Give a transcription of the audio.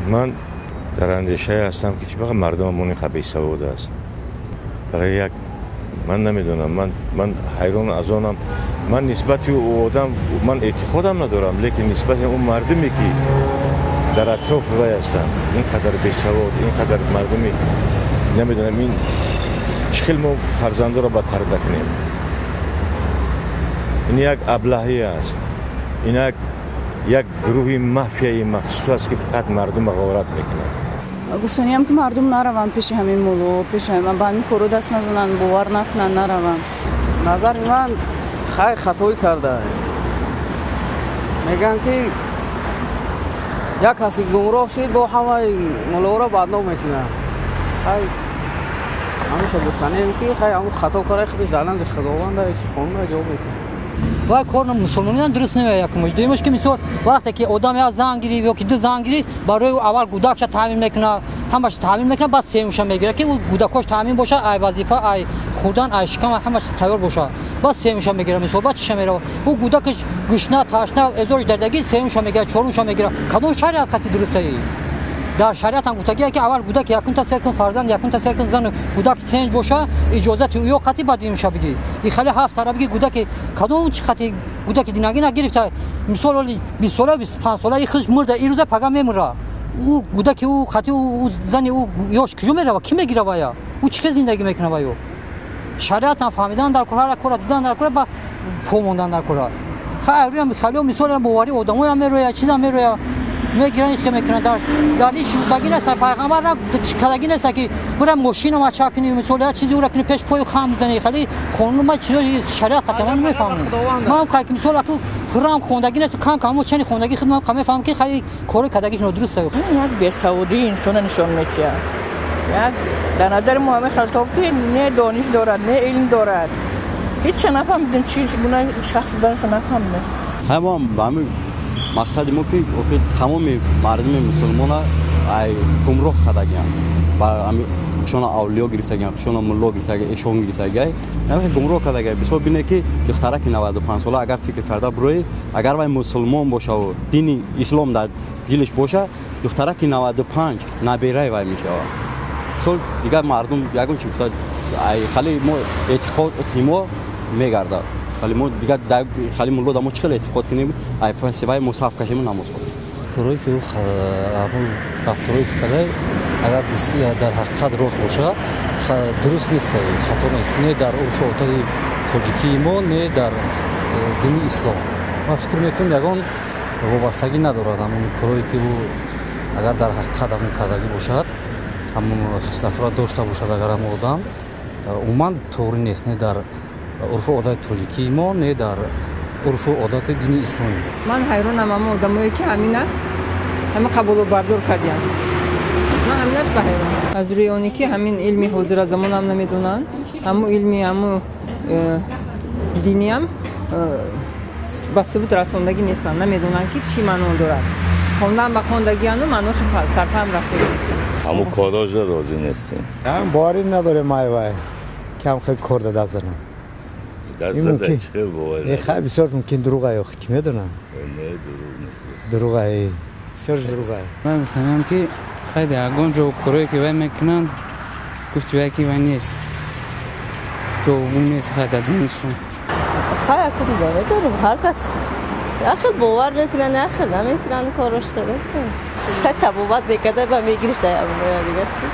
Ман дар андешае ҳастам, ки чӣ бақа мардумамон инқадр бесавод аст. Барои як ман намедонам, ман ҳайрон аз онам. Ман нисбати ӯ одам ман эътиқодам надорам, лекин нисбати он мардуме, ки дар атрофи вай ҳастанд, ин қадар бесавод, ин қадар мардуми намедонам, ин чӣ хел мо фарзандоро ба тарбия кунем. Ин як аблаҳӣ аст, ин як гурӯҳи мафияи махсус аст, ки фақат мардумро ғорат мекунад. Гуфтаниям, ки мардум нараванд пеши ҳамин мулло, пеши ба ҳамин коро даст назананд, бовар накунанд, нараванд. Назари ман, хай, хатоӣ карда. Мегӯянд, ки як кас ки гумроҳ шид, бо ҳамаи муллоро бадном мекунад. Хай, ҳамеша гуфтанем, ки хай, ҳамун хато кара, худаш дар назди Худованда хонуна ҷавоб медиҳад. Вай кор мусулмониам дуруст намеояд. Якумаш, дуюмаш, ки мисол вақте ки одам як зан гирифт ё ки ду зан гирифт, барои ӯ аввал гудакша таъмин мекунад, ҳамаш таъмин мекунад, баъд сеюмша мегирад, ки ӯ гудакош таъмин бошад, ай вазифа, ай хӯрдан, ай шикам, ҳамаш тайёр бошад, баъд сеюмша мегирад. Мисол, баъд чиша меравад? Ӯ гудакаш гушна, ташна, эзорш дардагӣ, сеюмша мегирад, чорумша мегирад. Кадом шариат хати дурустаи? Дар шариат ҳам гуфтагие, ки аввал гудаки якумта сер кун, фарзанд якумта сер кун, зану гудак тенҷ боша, иҷозати ӯё қати, баъд дуюмша бигӣ. И хеле ҳафт тара бигӣ, гудаки кадом чи қати гудаки динагӣ нагирифта. Мисол, оли 20 сола, 25 сола и худш мурда, и рӯза пага мемура. Ӯ гудаки ӯ қати ӯ зани ӯ ёш куҷо мерава? Кӣ мегира вая? Ӯ чӣ хел зиндагӣ мекуна ваё? Шариатам фаҳмидан дар кор, ҳара кора дидан дар кора, ба фо мондан дар кора. Хайрам халио, мисол, бовари одамоям мероя, чизам мероя, мегиранд, хе мекунанд. Дар ҳеч шудаги нест, пайғамбар кадаги нест, ки бура мошина мача кунӣ, мисол, як чизи ура кунӣ, пеш пою хам бизанӣ. Хали қонун ма чизои шариат қатъан намефаҳмам. Ман хай, мисол, аку хурам хондагӣ нест, кам кам чани хондагӣ худ ман мефаҳмам, ки хай кори кадагиш нодуруст. Як бесаводии инсона нишон метиҳад. Як дар назари мо ҳамин халтоб, ки не дониш дорад, не илм дорад, ҳеча нафаҳмидем, чи гуна шахс буданашо нафаҳмидем. Ҳамон ба ҳамин мақсади мо, ки охир тамоми мардуми мусулмона ай гумроҳ кардагианд, ба хушона авлиё гирифтагианд, хушона мулло гирифтаги, эшон гирифтагиай, ҳамин гумроҳ кардагиай. Бисёр бине, ки духтараки 95 сола, агар фикр карда бироӣ, агар вай мусулмон бошаву дини ислом дар дилаш боша, духтараки 95 набераи вай мешавад. Мисол, дигар мардум ягон чи гуфта, хали мо эътиқоди мо мегардад, хали мо дигар хали мулло да мо чӣ хел эътиқод кунем? Ай паси вай мо саф кашему намоз хонем. Корое ки ӯ, ҳамун рафторое ки карда, агар дар ҳақиқат рост боша, дуруст нест, хато нест, не дар урфу одати тоҷикии мо, не дар дини ислом. Ман фикр мекунам, ягон вобастагӣ надорад ҳамун корое ки ӯ, агар дар ҳақиқат ҳамун кардагӣ бошад, ҳамун хислатҳоро дошта бошад, агар ҳамун одам умуман тоғрӣ нест, не дар урфу одати тоҷикии мо, не дар урфу одати дини исломӣ. Ман ҳайронам, ҳама одамое, ки ҳамина ҳама қабулу бардор кардиям, ман ҳаминаш ба ҳайрон, аз рӯи оне ки ҳамин илми ҳозира замонам намедонанд, ҳаму илми, ҳаму диниам ба субут расондагӣ нестанд, намедонанд, ки чӣ маъно дорад. Хондан ба хондагиану маъноша сарфаҳм рафтагӣ нестанд. Ҳамун корожда розӣ нестем. Боварӣ надорем, ай вай кам хел кор да даст занам. Даст зада чӣ хел боварӣ? Хай, бисёр мумкин дурӯға, ё ки медонам. Не, дурӯғ нест. Дурӯға, бисёр дурӯға. Ман мефаҳмам, ки хай, дар ягон ҷо корое ки вай мекунанд, гуфти вай ки вай нест, ҷавобгӯ нест, хай, дар дини ислом. Хай, акун намедонам, ҳар кас як хел бовар мекунанд, як хел намекунанд. Корош хай табобат мекарда ба мегирифта, дигар чи.